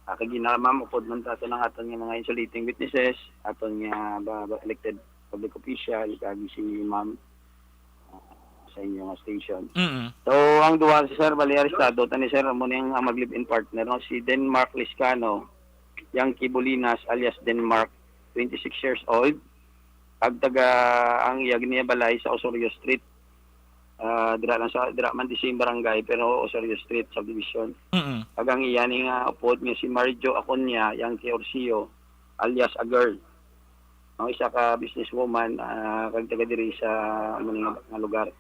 ah, kagina, ma'am, upod man sa aton ang aton nga mga insulating witnesses, aton nga ba, ba, elected public official, kag si ma'am, ah, sa inyo nga station. Mm. So, ang duha si sir, bali, arestado. Tani, sir, amo ni ang, ang mag-live-in partner, no? Si Denmark Liscano, Yankee Bolinas, alias Denmark, twenty-six years old. Kag taga ang iya niya balay sa Osorio Street. Ah, dira lang sa, dira man di same barangay, pero Osorio Street subdivision. Mm. Kag ang iya ni nga upod nga si Marijo Acuña, Yankee Orcio, alias a girl. Ang isa ka businesswoman, ah, kag taga diri sa amo nga, nga lugar.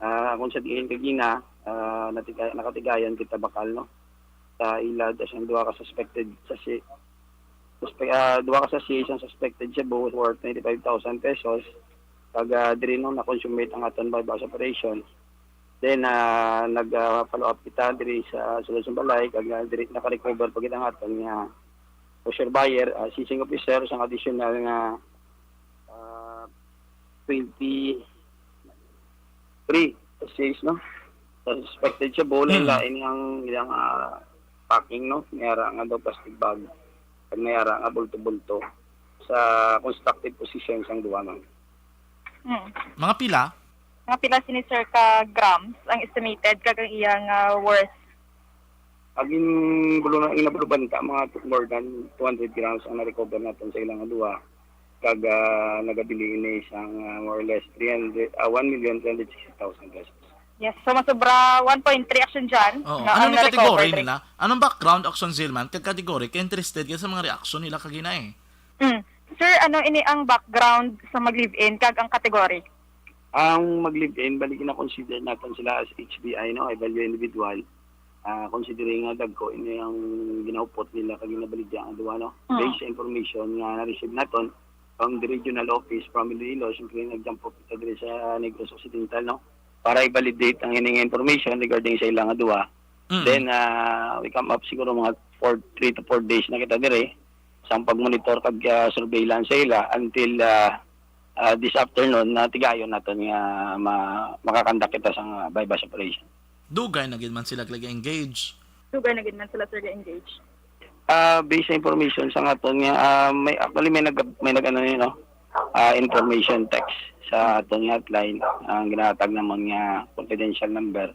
Ah, kung sa diin kagina, ah, natiga-, nakatigayon kita bakal, no? Sa ila, sa duha ka suspected sa si, suspe-, ah, duha ka sachet sang suspected shabu worth twenty-five thousand pesos. Kag, ah, diri, no, na-consummate ang aton buy-bust operation. Then, ah, nag, ah, follow up kita diri sa sulod sang balay, kag, ah, diri naka-recover pa gid ang aton nga pusher buyer, ah, seizing officer, sang additional nga, ah, twenty-three sachet, no? Sa suspected shabu, mm, lain-lain ang ilang, ah, packing, no? May ara nga daw plastic bag, kag may ara nga bulto-bulto sa constructive possession sang duha, ma'am. Mm. Mga pila? Mga pila sini, sir, ka grams ang estimated kag ang iyang, ah, worth? Agin bulo na, inabulubanta, mga t-, more than two hundred grams ang na-recover naton sa ilang duha. Kag, ah, nagabili ini sang, ah, more or less three hundred, ah, one million three hundred sixty thousand pesos. Yes, so masobra one point three, Action John, oo, nga ano ang ni na-recover category diri nila? Anong background, Action Zilman, kag category? Kay interested ka sa mga reaction nila kagina eh. Mm. Sir, ano ini ang background sa mag-live-in kag ang category? Ang mag-live-in, bali, gina-consider naton sila as H B I, no? High value individual. Ah, considering nga dagko ini ang ginaupot nila kag ginabaligya ang duha, no? Mm. Based sa information nga na-receive naton from the regional office from Iloilo, siyempre nag-jump off kita diri sa Negros Occidental, no? Para i-validate ang ining information regarding sa ilang duha. Mm. Then, ah, we come up siguro mga four, three to four days na kita diri sang pag-monitor kag, ah, surveillance sa ila until, ah, ah, this afternoon na tigayon naton nga ma-, makakandak kita sang, ah, buy-bust operation. Dugay na gid man sila ga-engage. Dugay na gid man sila, sir, ga-engage. Ah, based sa information sa aton nga, ah, may, actually, may nag-, may nag-, ano, you know, ah, information text sa aton nga hotline, ang ginahatag namon nga confidential number.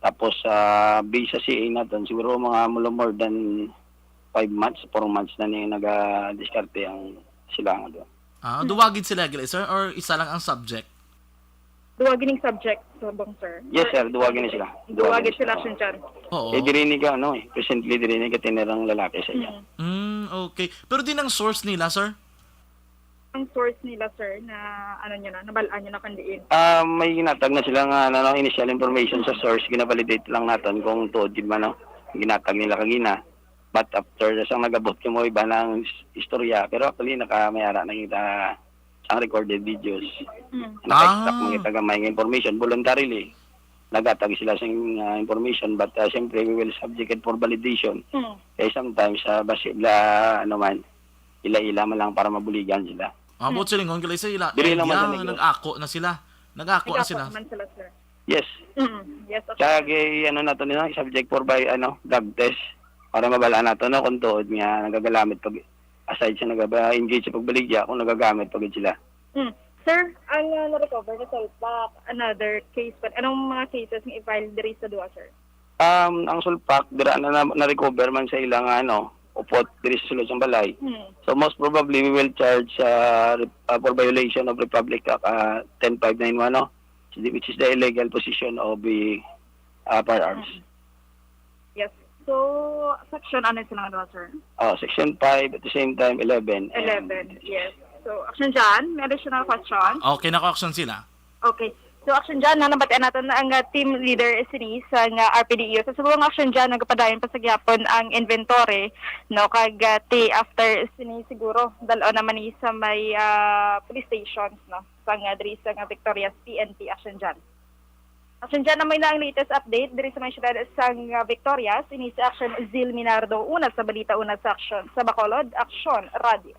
Tapos, ah, based sa C A naton, siguro mga more, more than five months, four months na ni naga-diskarte ang sila nga duha. Ah, hmm, duwa gid sila, gali, sir, or isa lang ang subject? Duwa gid ning subject, subong, sir. Yes, sir. Duwa gid sila. Duwa gid sila, oo. Sir John. Oo. Eh, diri ni ka, ano, eh, presently diri ni ka tinirang lalaki sa iya. Mm. Mm, okay. Pero din ang source nila, sir? Ang source nila, sir, na ano nyo na, nabal-an nyo na kung diin? Ah, may ginatag na sila nga, ano, no, initial information sa source, ginavalidate lang naton kung tuod gid man, no, ginatag nila kagina. But after sa nagabot kamo iba ng is-, istorya, pero actually naka may ara na kita sang recorded videos. Mm. Naka-extract, ah, man kita gamay nga information voluntarily. Nagatag sila sing, ah, information, but, ah, siyempre, we will subject it for validation. Mm. Kaya sometimes, ah, basi bla, ano man, ila-ila man lang para mabuligan sila. Ah, hmm, buot silingon, gali sa ila, diri lang man sa idea, Negros. Nag-ako na sila. Nag-ako na sila. Nag-ako naman sila, sir. Yes. Mm, yes, of course. Kaya gi-, ano naton nila, subject for by, ano, drug test para mabal-an naton, no, kung tuod nga nagagalamit pag, aside sa nagaba-, engage sa pagbaligya, kung nagagamit pa gid sila. Mm. Sir, ang, ah, na-recover na sulpak, another case pa. Anong mga cases nga i-file diri sa duha, sir? Um, ang sulpak, dira na, na, na-recover man sa ilang, ano, upot diri sa sulod sang balay. Hmm. So, most probably, we will charge, uh, rep-, uh, for violation of Republic Act, uh, ten five nine one, no? So, which is the illegal possession of the, uh, firearms. Hmm. Yes. So, section ano sila nga duha, sir? Oh, section five, at the same time, eleven. And eleven, yes. So, Action John, may additional question? Okay, naka-action sila. Okay. So, Action John, no, nabatian naton ang ah, team leader sini sa nga R P D E O. Sa subong, Action John, nagapadayon pa sa gihapon ang inventory, no, kag ah, ti after sini siguro dal-on naman ni sa may ah, police stations, no, sa nga diri sa nga Victorias P N P, Action John. Action John, amo na ang latest update diri sa may syudad sa nga Victorias. Ini si Action Zil Minardo, una sa balita, una sa aksyon sa Bacolod, Aksyon Radio.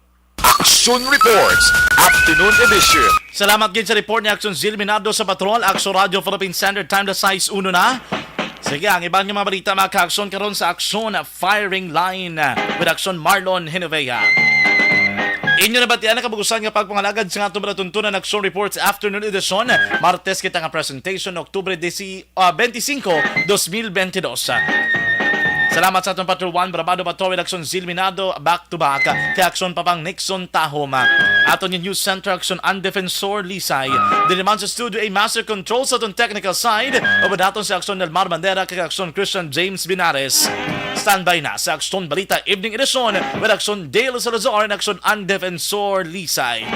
Action Reports, Afternoon Edition. Salamat gid sa report ni Action Zil Minardo sa Patrol, Action Radio Philippine Standard Time, alas sais uno na. Sige, ang iban nga mga balita, mga ka-aksyon, karon sa Action Firing Line with Action Marlon Hinovea. Inyo nabatian ang kabugusan nga pagpangalagad sa atong palatuntunan, Action Reports Afternoon Edition. Martes kita nga presentation, Oktubre disi, ah, twenty-five, twenty twenty-two. Salamat sa atong Patrol One, Bravado Patrol, Action Zil Minado, back to back kay Action Papang Nixon Tahom. Aton yung News Center, Action ang Defensor Lisay. Dili man sa studio ay Master Control sa atong technical side. Ubod naton sa Action Nelmar Bandera kag Action Christian James Binares. Standby na sa Action Balita Evening Edition with Action Dale Salazar and Action ang Defensor Lisay.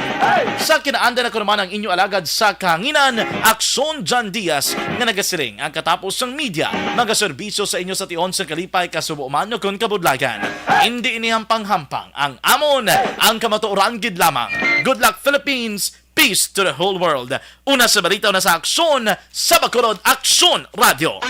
Sa kinaanda na ko naman ang inyo alagad sa kahanginan, Action John Diaz, nga nagasiling ang katapos sang media magaserbisyo sa inyo sa tion sa kalipay, kasubo man o kon kabudlayan. Hindi ini hampang-hampang ang amon, ang kamatuoran gid lamang. Good luck, Philippines! Peace to the whole world. Una sa balita, una sa aksyon, sa Bacolod, Aksyon Radio.